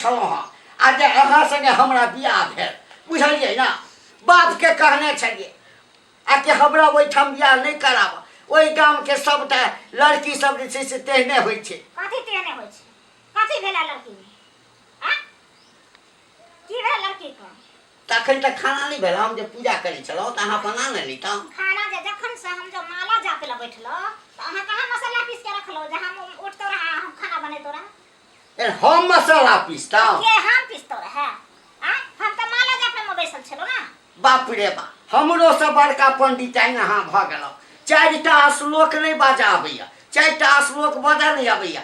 छलहुँ हँ आ जे अहाँ संगे हमरा बियाह भेल, बुझलियै ने? बापके कहने छलियै आ कि हमरा ओहिठाम बियाह नहि कराबऽ, ओहि गामके सबटा लड़की सब जे छै से तेहने होइ छै। कथी तेहने होइ छै? कथी भेलै लड़कीमे? आँ, की भेल लड़कीके? तखन तऽ खाना नहि भेल। हम जे पूजा करै छलहुँ तऽ अहाँ बना ने लैतहुँ खाना। जे जखन से हम जो माला जापे ला बैठलो तऽ अहाँ कहाँ मसाला पीस के रखलो जे हम उठतो रहा, हम खाना बनेतो रहा? ए, हम मसाला पीसतहुँ? के हम पीसतो रहे? आँ, हम तऽ माला जापे में बैसल छलो ना। बाप रे बाप, हमरो से बड़का पंडित आइ अहाँ भऽ गेलहुँ। चारिटा श्लोक नहि बाजऽ अबैया, चारिटा श्लोक बाजऽ नहि अबैया,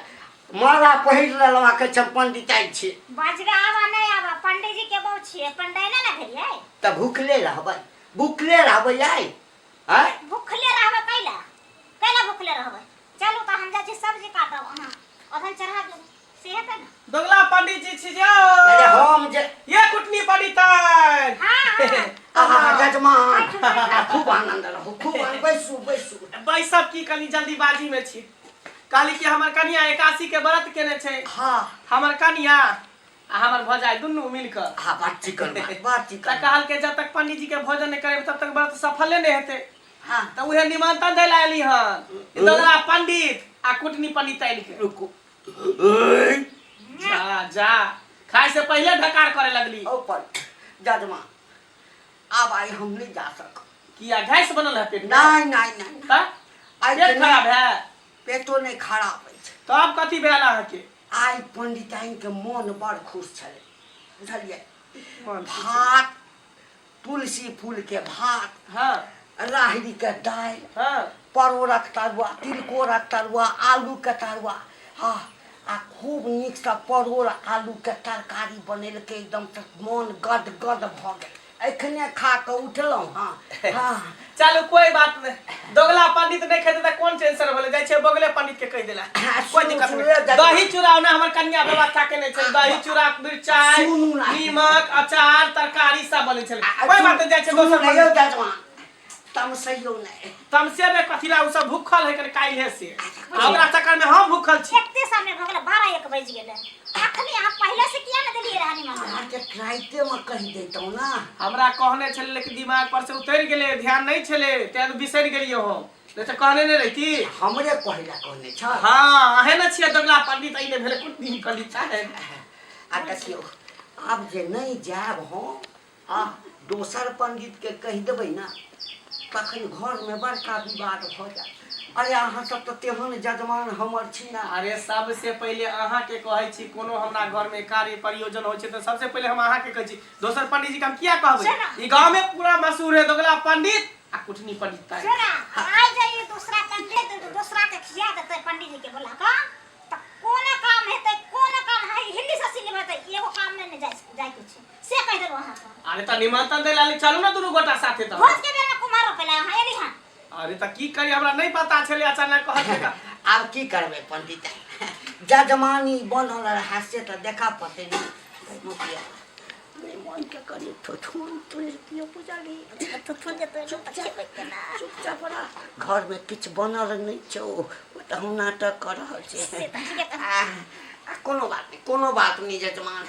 माला पहिर लेलहुँ आ कहै छै हम पंडिताइ छी। बजबे आबा नहि आबा, पंडीजी के बहु छियै, पंडाइने ने भेलियै। तऽ भुखले रहबै, भुखले रहबै आइ? आँय, भुखले रहबै कैला? कैला भुखले रहबै? चलू तऽ हम जाइ छी सब्जी काटब, अहाँ अधन चढ़ा देबै से हेतै ने। दोगला पंडित जी छी जो। अरे हम जे ये कुटनी पंडिताइन। हाँ हाँ। आहा, जजमान। बैठू, बैठू। खूब आनंद रहू, खूब आनंद। बैसू, बैसू। बैसब की, कनी जल्दीबाजी में छी। कहली कि हमर कनिया एकासी के व्रत केने छै। हमर कनिया आ हमर भौजाई दुनू मिल कऽ। हाँ, बात चिकन बात, बात तऽ चिकन। कहलकै जब तक पंडित जी के भोजन नहि करेबै तब तक व्रत सफले नहि हेतै। हाँ। तऽ उहे निमंत्रण दै लए एली हन दोगला पंडित आ कुटनी पंडित के। रुकू। ऐ, जा जा, खाय से पहिले ढकार करे लगली। ऊपर जजमान, आब आइ हम नहि जा सकब। किया, गैस बनल है पेट में? नहीं नहीं नहीं। तऽ आइ पेट तऽ खराब है? पेटो नहि खराब अछि। तब कथी भेल अहाँके? आइ पंडिताइन के मोन बड़ खुश छलै, बुझलियै? मन खुश। भात, तुलसी फूल के भात, राहड़ि के दालि, परोड़क तरुआ, तिलकोरक तरुआ, आलू के तरुआ, हँ, आ खूब नीकसँ परोड़ आलू के तरकारी बनेलकै, एकदमसँ मोन गद गद भऽ गेल। एखने खा कऽ उठलहुँ हँ। हँ। चलू, कोई बात नहीं, दोगला पंडित नहीं खेते तऽ कोन टेंशन भेलै? जाइ छियै बगले पंडित के कहि देला। हाँ, कोई सुनू, दिक्कत सुनू, नहीं। दही चूड़ा ओना हमर कन्या व्यवस्था केने छै, दही चूड़ा, मिरचाई, सुनू ना। नीमक, अचार, तरकारी सब बनै छलै। कोई बात नहीं, जाइ छियै सुनू दोसर ने यौ पंडित। जजमान, तमसैयौ नहि। तमसेबे कथी ला? उ सब भूखल है कनि काल्हे से, आ ओकरा चक्कर में हम भूखल छी। एते समय भऽ गेलै, 12-1 बजि गेलै अखनी। अहाँ पहिले से किया ने देलियै रहनी मम्मी? अहाँके राइतेमे कहि दैतहुँ ने। हमरा कहने छलै लेकिन दिमाग पर से उतरि गेलै, ध्यान नहि छलै, तें बिसरि गेलियै हम, नहि तऽ कहने नहि रहिती। हमरे कहै लए कहने छल? हँ, अहें ने छियै दोगला पंडित, एहि ने भेलै कुटनी पंडित साहेब। आ देखियौ, आब जे नहि जायब हम आ दोसर पंडितके कहि देबै ने, तखन घरमे बड़का विवाद भऽ जायत। अरे, अहाँ सब तऽ तेहन जजमान हमर छी ने। अरे, सबसे पहिले अहाँके कहै छी। कोनो हमरा घरमे कार्य प्रयोजन होइ छै तऽ सबसे पहिले हम अहाँके कहै छी। दोसर पंडित जी के हम किया कहबै? से ना। ई गाँव में पूरा मशहूर है, दोगला पंडित आ कुटनी पंडित ताई। सुन, आइ जे ई दूसरा पंडित दूसरा के खिया देतै पंडित जी के बोला कऽ, तऽ कोनो काम हेतै? कोनो काम है हिन्दी से सिलेब हेतै, एगो काम नहि ने जाय जायके छै, से कहि देलहुँ अहाँके। अरे, तऽ निमंत्रण दै ला चलू ने दुनू गोटा साथे तऽ। भोज के बेर में कुम्हर रोपै ला अहाँ एली हन? अरे, तऽ की करी, हमरा नहि पता छलै, अचानक कहलकै तऽ। आब की करबै पंडित, जजमानी बनल रहए से तऽ देखऽ पड़तै ने। मुखिया नहि मोनके कनि थुथुन तुनि दियौ, बुझली? थुथुन जे तोड़ि तऽ खेबै केना? चुपचाप रह, घरमे किछु बनल नहि छौ, ओ तऽ हम नाटक कऽ रहल छी। से तऽ ठीके कहै। आ कोनो बात नहि, कोनो बात नहि जजमान।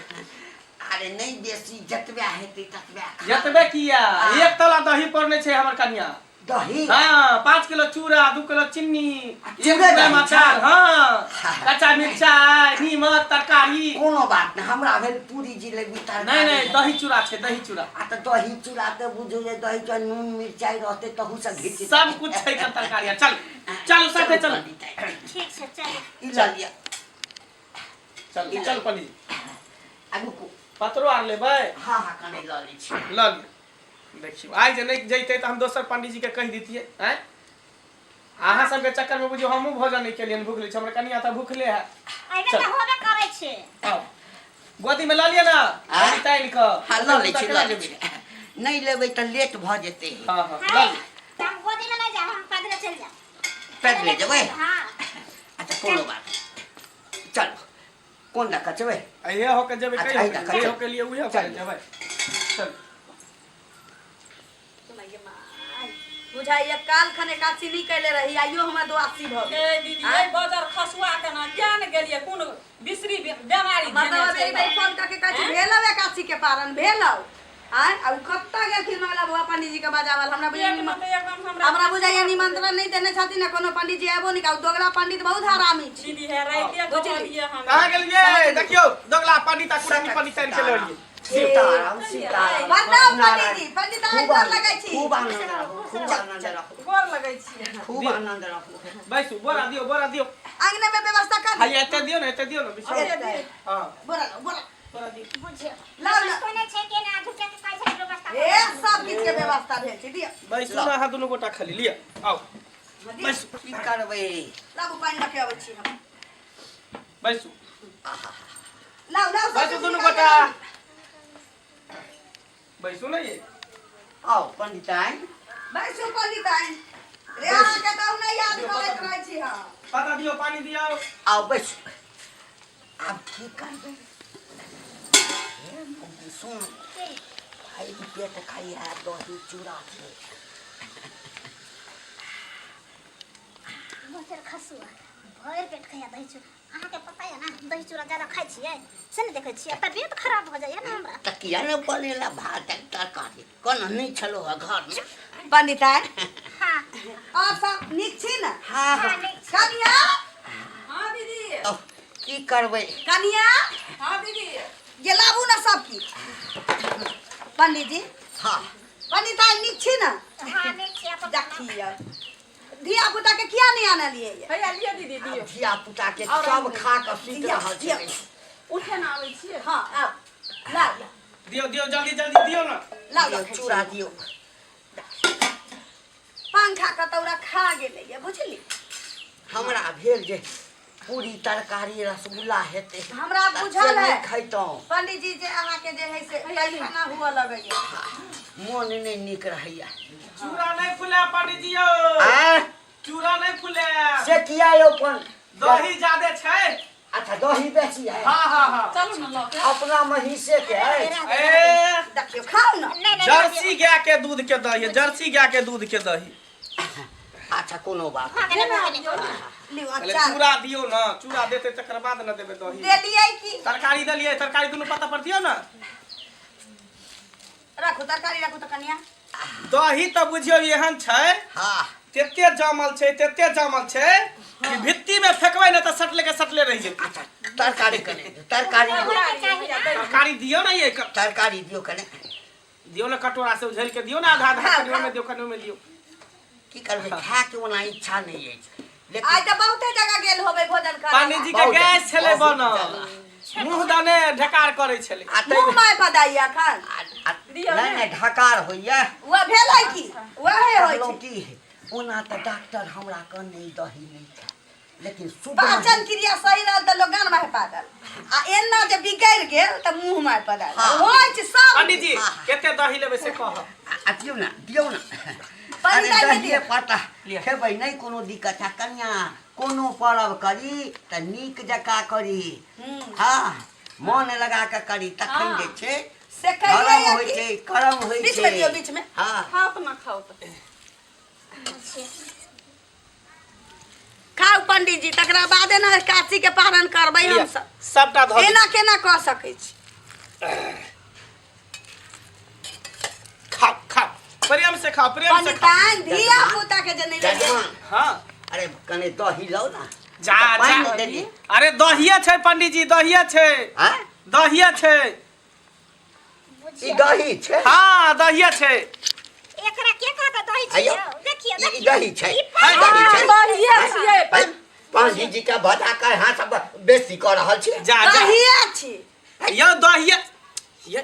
अरे नहि बेसी, जतबे हेतै ततबे खा। जतबे किया, एक तोला दही पड़ने छै हमर कनिया। दही? हाँ, 5 किलो चूड़ा, 2 किलो चीनी, एक चूड़े किलो दही अचार। छै? हाँ, कच्चा मिरचाई, नीमक, तरकारी। कोनो बात नहि, हमरा भेल पूरी जिलेबी तरकारी। नहीं नहीं, दही चूड़ा छै, दही चूड़ा। आ तऽ दही चूड़ा तऽ बुझू जे दही चूड़ा नून मिरचाई रहतै तहू से घीच। सब कुछ छै के तरकारी। चल चल, साथे चल। ठीक छै, चलू। ई लऽ लिअ। चल चल पंडित। आ रुकू। पत्रो आर लेबै? हाँ हाँ, कनि लऽ लै छी। लऽ लिअ। देखियौ, आइ जे नहि जैतै तऽ हम दोसर पंडीजी के कहि दितियै। आँय, अहाँ सबके चक्कर में बुझियौ हमहूँ भोजन नहि केलियनि, भूखले छी। हमर कनिया तऽ भूखले है। एहिबेर तऽ होबे करै छै। आउ, गोदी में लऽ लिअ ने। आँय? तानि कऽ। हाँ, लऽ लै छी, लऽ लै छी। नहि लेबै तऽ लेट भऽ जेतै। हाँ हाँ, लऽ लिअ। तऽ हम गोदीमे नहि जायब, हम पैदले चलि जायब। पैदले जेबै? हाँ। अच्छा, कोनो बात नहि, चलू। कोन दऽ कऽ जेबै? अहे होके जेबै। अच्छा, कहि एहि दऽ कऽ जे चलू। होके लिए उहे होके चलू। जेबै, चल। माय, बुझाइए काल खन एकादशी नहि कैले रही, आइयो हमरा द्वादशी भऽ गेल। ए दीदी, ए बजर खसुआ के ना किया ने गेलियै, कोन बिसरी बेमारी मर्दवा धेने बेरी छै। बेरी फोन करके कहै छै भेलौ एकादशी के पारण भेलौ आँय, आ उ कतऽ गेलखिन मंगला बौआ पंडीजी के बजावल? हमरा बुझाइए पेट में तऽ एकदम हमरा हमरा बुझाइए निमंत्रण नहि देने छथिन आ कोनो पंडीजी आबो नहि। उ दोगला पंडित बहुत हरामी छै। दीदी हे राइते कहलियै हम। कहाँ गेलियै? देखियौ दोगला पंडित आ कुटनी पंडित आनि के लऽ एलियै। सीताराम सीताराम। प्रणाम पंडीजी। पंडित अहाँ खूब गोर आनंद, लगै छी। खूब आनंद रहू, खूब आनंद रहू। गोर लगै छियै। खूब आनंद रहू। बैसू, बोरा दियौ, बोरा दियौ। अंगने में व्यवस्था कर। हाय, एते दियौ ने, एते दियौ ने बिछाउ। एते। हँ। बोरा लाउ, बोरा। बोरा दियौ। बुझियौ। लाउ ना। कोने छै के ना झूठे के कहै छै व्यवस्था। ए सब किछ के व्यवस्था भेल छै, दियौ। बैसू ने अहाँ दुनू गोटा, खाली लिअ, आउ बैसू। की करबै? लाबू, पानि रखे अबै छी हम। बैसू। लाउ लाउ सब। बैसू दुनू गोटा, बैसू ने ये। आउ पंडिताइन। बैसू पंडिताइन। रे अहाँके तऽ नहि याद करैत रहै छी हम। पता दियौ, पानी दियौ। आउ बैसू। आब की करबै? हे मौगी, सुन, भाई पेट खाइया, दही चूड़ा छै। बचल खसुआ भरि पेट खैया दही चूड़ा। अहाँके पता यऽ ने, दही चूड़ा ज्यादा खाइ छियै से ने देखै छियै तबियत खराब भऽ जाइए ने हमरा। तऽ किया ने बनेला भात आ तरकारी? कोना नहि छलो हँ घरमे। पंडिताइन। हाँ। और सब नीक छी ने? हाँ। हाँ, नीक छी। कनिया। हाँ दीदी। अब की करबै? कनिया। हाँ दीदी। जे लाबू ने सब किछ। पंडीजी। हाँ। पंडिताइन नीक छी ने? हाँ, नीक छी। अपन देखियौ, धिया पुता के किया नहि आनलियै? हैया लिअ दीदी, दियौ। धिया पुता के सब खा कऽ सुति रहल छै। उठे ने आबै छियै। हाँ, आउ, लाउ लाउ। दियौ दियौ, जल्दी जल्दी दियौ ने। लाउ। दियौ, चूड़ा दियौ। पंखा कतौरा खा गेलैया, बुझली? हमरा भेल जे पूरी तरकारी रसगुल्ला हेतै। हमरा तऽ बुझल से नहि है। खैतहुँ। पंडीजी, जे अहाँके जे है से पैखाना हुअ लगैया। मोन नहि नीक रहैया। चूड़ा नहि फुले पंडीजी यौ। आँय? चूड़ा नहि फुले। से किया यौ पन? दही ज्यादे छै। अच्छा, दही बेसी है? हाँ हाँ हाँ। चलू ने लऽ के। अपना महीसे के अछि? ए। देखियौ, खाउ ने। नहि नहि। जर्सी गाय के दूध के दही है, जर्सी गाय के दूध के दही। अच्छा, कोनो बात। भऽ गेलै, भऽ गेलै। लिउ पहिले अचार। चूड़ा दियौ ने, चूड़ा देतै तकर बाद ने देबै दही। देलियै की? तरकारी देलियै? तरकारी दुनू पत्ता पर दियौ ने। राखू तरकारी, राखू तऽ कनिया। दही तऽ बुझियौ एहन छै, तेते जमल छै, तेते जमल छै कि भित्ती में फेकबै ने तऽ सटले के सटले रहि जेतै। अच्छा, तरकारी कने तरकारी दियौ। तरकारी दियौ ने ये। तरकारी दियौ कने। दियौ ने, कटोरा से उझलि के दियौ ने, आधा आधा, कनि ओहिमे दियौ, कनि ओहिमे दियौ। की करबै, खायके ओना इच्छा नहि अछि लेकिन आइ तऽ बहुते जगह गेल होबै भोजन करऽ। पंडीजी के बहुत गैस छलै बहुत बनल, मुँह दने ढकार करै छलै। आ ताहि मुँह माय पदाइया एखन। दियौ नहि ने। नहि, ढकार होइया। वएह भेलै की, वएह होइ कहलहुँ छै। की, ओना तऽ डॉक्टर हमरा कहने ई दही नहि खाय, लेकिन शुद्ध पाचन क्रिया सही रहल तऽ लोक गान माय पादल, आ एना जे बिगड़ि गेल तऽ मुँह माय पदाल। होइ छै सब। पंडीजी, कते दही लेबै से कहब। आ दियौ ने, दियौ ने। अरे पंडिताइन के दहिए दियौ। पता लिअ। खेबै नहि कोनो दिक्कत है। कनिया, कोनो पर्व करी तऽ नीक जकाँ करी, हँ, मन लगा कऽ करी, तखन जे छै से कहियै धर्म या होइ कि छै, कर्म होइ बीच छै। में दियौ, बीच में। हँ। खाउ तऽ ना खाउ तऽ। खाउ पंडीजी, तकरा बादे ने एकादशी के पारण करबै लिअ, हमसब। सबटा धऽ दियौ। एना केना कऽ सकै छी? खाओ खाओ, प्रेम से खाओ, प्रेम से खाओ। पंडिताइन, धिया पुता के जे नहि लगे। जजमान। हाँ। अरे कने दही लाउ ने। जा। पानि जा। नहि देली। अरे दहिए छै पंडीजी, दहिए छै। आँय? दहिए छै। ई दही छै? हाँ, दहिए छै। एकरा के कहता दही छै? आइयो। देखियौ। ई देखियौ। दही छै? ई पानि। दही छै? दहिए छियै। आँय, पंडीजी के बजा के अहाँ सब बेसी कऽ रहल छी। जा जा। दहिए छी। यौ, दहिए ये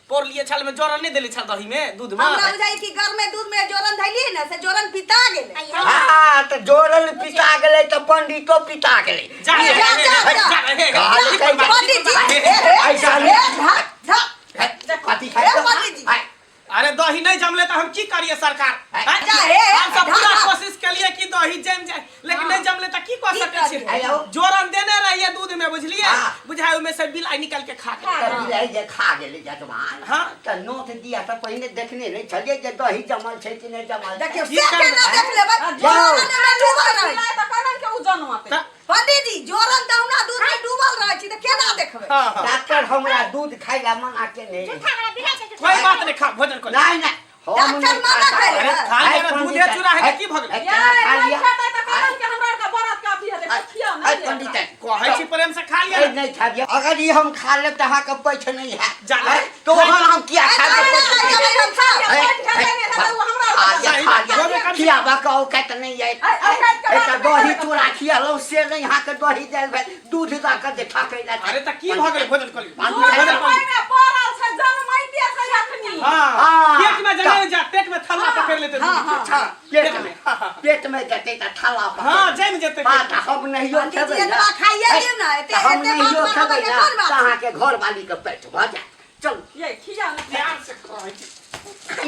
पोरलिए छाल में जोरन नहीं देले छल दही में, दूध में। हमरा बुझाइ कि गरमे दूध में जोरन धैलियै ने, से जोरन पिता गेलै। आइयो। हाँ, तऽ जोरल पिता गेलै तऽ पंडितो पिता गेलै। जा जा, जा, जा। जा, हे, हे, कहलकै हे, पंडीजी, हे, हे, हे, ऐसा हे, नहीं। धक धक। हे, कथी खाइ हे, छौ? पंडीजी। आँय, अरे दही नहीं जमले तो हम की करिए सरकार? हैं? जा, हे, हे, हम सब पूरा ढाक। कोशिश के लिए कि दही जम जाए, लेकिन नहीं जमले तो की कऽ की सकै छी करियै? आयो। जोरन देने रहिए दूध में बुझलिए हाँ। बुझाय ओमे से बिलाई निकाल के खा गेलै तऽ बिलाइ जे खा गेलै जजमान हाँ। तऽ नोत दिया तऽ पहिने देखने नहि छलियै जे दही जमल छै कि नहि जमल छै। देखियौ की से करबै? केना देख लेबै जाओ। जोरन मे डूबल रहै बिलाइ तऽ केना के उ जनमतै तऽ पंडीजी जोरन दहुना दूध मे डूबल रहै छी तऽ केना देखबै हाँ हाँ डॉक्टर हमरा दूध खाइ ला मना केने झूठा वाला बिलाइ छै झूठा कोई बात नहीं खा भोजन कर नहीं नहीं हम डॉक्टर नहि मना खाता। केले। अरे खा आइ लिअ ना, पंडित दूधे चूड़ा है आइ- तऽ की भऽ गेलै? आइ केना खा ये लिअ? नहि खेतै तऽ केना के हमरा आरके बरत के अथी हेतै आइ- खियाउ आइ नहि पंडित कहै छी प्रेम से खा लिअ आइ ना। नहि खा लिअ अगर ई हम खा लेब तऽ अहाँके पैठ नहि हैत जा ले। आइ, तो ओहन हम किया खा आइ लेब आइ जेबै हम सब आइ, पैठ आइ, हेतै नहि हेतै, ओ हमरा खा लिअ, सही खा बात। लिअ। गोमे कम से- खियाबऽ के औकात नहि अछि आइ, औकात के एकटा बात दही नहि चूड़ा खियालहुँ से नहि अहाँके दही देल भेल दूध दऽ कऽ जे ठकै लए अरे तऽ की भऽ गेलै भोजन कऽ लिअ पंडित भोजन कऽ लिअ। ओहिमे पड़ल छै जनमैते छै अखनी हाँ हाँ। पेट में जगह जा पेट में थल्ला पकड़ लेते हाँ, दूध के। हाँ, हाँ, पेट पेट में हाँ, हाँ। पेट में जेतै तऽ थाला पकड़ हाँ जमि जेतै बात पेट में। हम नहियो पंडित जी खेबै ना एतबा खाइए लियौ ना, एते- तऽ हम एते बात नहियो बढ़ाबै खेबै के ना कोन बात तऽ अहाँके घरवाली के पेट भऽ जायत चलू ये खियाउ ने प्यार से कहै छी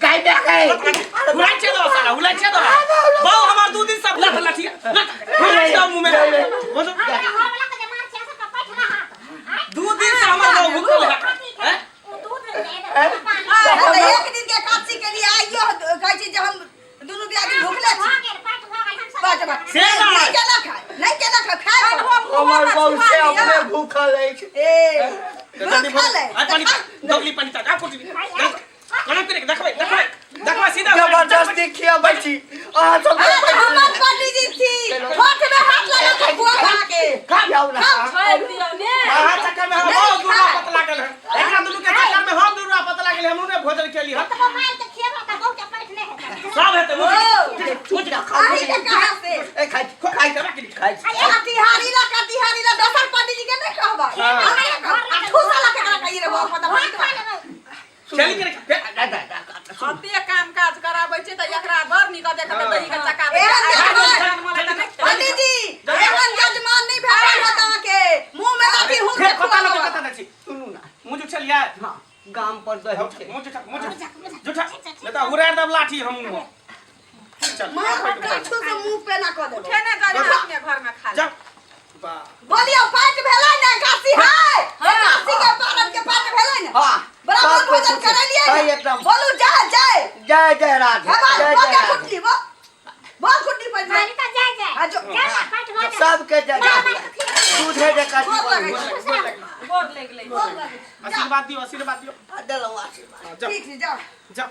गाय गाय हुलाइ छै दो साला हुलाइ छै दो बहु हमर दू दिन से लठ लठिया लठ हुलाइ छै मुंह में बोलो हमरा घरवाला के जे मार छै से पैठ रहा आइ दू दिन से हमर बहु भूखल है कथी हैं? के ओ दूध दे दे पानी हाँ, तऽ एक दिन के एकादशी के लिए आइयो कहै छी जे हम दुनू दियादी भुखले छी भऽ गेल पैठ भऽ गेल हम सब बात बात से नहि नहि। केना खाय नहि केना खाय खाय खान पड़त। हो हमर मुँह बहु से छुआ अपने भूखल अछि ए तऽ जल्दी भूखल है आ पानी दोगली पानी ता कुटी कोना करे देखबै देखबै देखबै सीधा जबरदस्ती खियाबै छी अहाँ सब हाँ, तऽ हमर पंडीजी छी ठोठ में हाथ लगा के गोर खा के खियाउ ना छोड़ि दियौ ने अहाँ चक्कर में हम नहीं बहुत दूर खाय। पतला गेल है एकरा दुनू के चक्कर में हम दूर पतला गेल हमहूँ ने भोजन केली हन तो मार के खिएबा तऽ बहुत पैठ नहि हेतै सब हेतै ओ अहीं के कहाँ से ए खाइ खाइ देबा कि खाइ छी। कटिहारी ला कटिहारी ला दोसर पंडीजी के नहीं कहबै हाँ। हमरा कहबै। आ ठूसा ला केकरा कहिए रे बाबा पता नहीं चली के दा, दा, दा, दा। कते काम काज कराबै छै तऽ एकरा बड़ नीक देखबै दही के चकाबै एहन छै जजमान पंडीजी एहन जजमान नहीं भेटल होत अहाँके मुंह में लाठी हुक फेर के पता लगे खुआबऽ कता दै छी सुनू ना मुँह जुठलियै हाँ गाम पर दही छै मुँह जुठा मुँह जुठा नहीं तऽ उड़ारि देब लाठी हम मुँह चल मार काछू से मुंह पे ना कऽ देबै उठेने जाइ अपने घर में खा ले जाओ वाह बोलियो पाठ भेलै ने एकादशी है एकादशी के पारण के पाठ भेलै ने हाँ बराबर सब भोजन कुछ करेलियै है ने एकदम बोलू जय जय जय जय राधे हे जय बोल जय के राधे कुटली बोल बोल कुटली पर खाली तऽ जाय जाय आ जो जा ना पैठ भऽ जाय सबके जय मार राधे मार के खिएबा दूधे जकाँ गोर जीवन लगै हुए। छी गोर लागि लै गोर लगै छी आशीर्वाद दियौ आशीर्वाद दियौ आ, देलहुँ आशीर्वाद हाँ, जाओ ठीक छै जाओ जाओ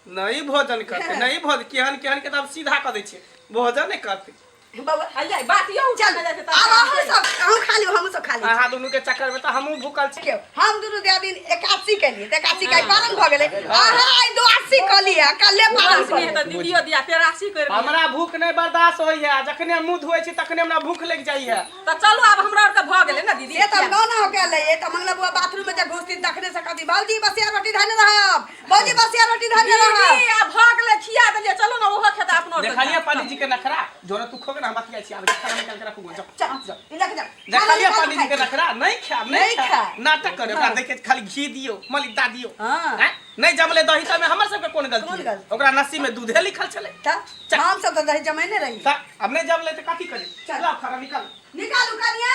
नहीं भोजन करते नहीं भोजन केहन केहन के तब सीधा कऽ दै छियै भोजन नहि करते बौआ अइयै बात यौ चल उठेने जाइ छै आब अहूँ सब अहूँ खा लियौ हमहूँ सब खा लै अहाँ दुनू के चक्कर में तऽ हमहूँ भूखल छी देखियौ हम दुनू दियादिन एकादशी केलियै तऽ एकादशी के आइ पारण भऽ गेलै अहाँ आइ द्वादशी कऽ लिअ कल्हे पारण कऽ लिअ तऽ दीदियो दिया तेरासी करि लिअ। हमरा भूख नहि बर्दाश्त होइए जखने हम मुँह धोइ छी तखने हमरा भूख लागि जाइए तऽ चलू आब हमरा आरके भऽ गेलै ने दीदी से तऽ गाना हो गेलै ये तऽ मंगला बुआ बाथरूम में जब घुसती तखने से कहती भौजी बसिया रोटी धने रहब भौजी बसिया रोटी धने रहब दीदी आब भऽ गेलै खिया देलियै चलू ने ओहो खेता अपनो आरके देखलियै पंडित जी के नखरा जोरा तू खोगे ना हम बतियाइ छी आब खाना निकाल के राखू जाओ चल जाओ ई लऽ के जाओ देखलियै खाना पंडित जी के निकालू, नखरा नहीं खायब नहीं नहीं खायब खायब। नाटक करे ओकरा देखे खाली घी दियौ मलिदा दियौ हाँ। आँय? नहीं जमले दही तमे हमर सबके कोन गलती कोन है? गलती? ओकरा नसी में दूधे लिखल छलै तऽ चल। हम सब तऽ दही जमैने रही त अब नहीं जमले तऽ कथी करी चल। लाओ खाना निकाल निकालू कनिया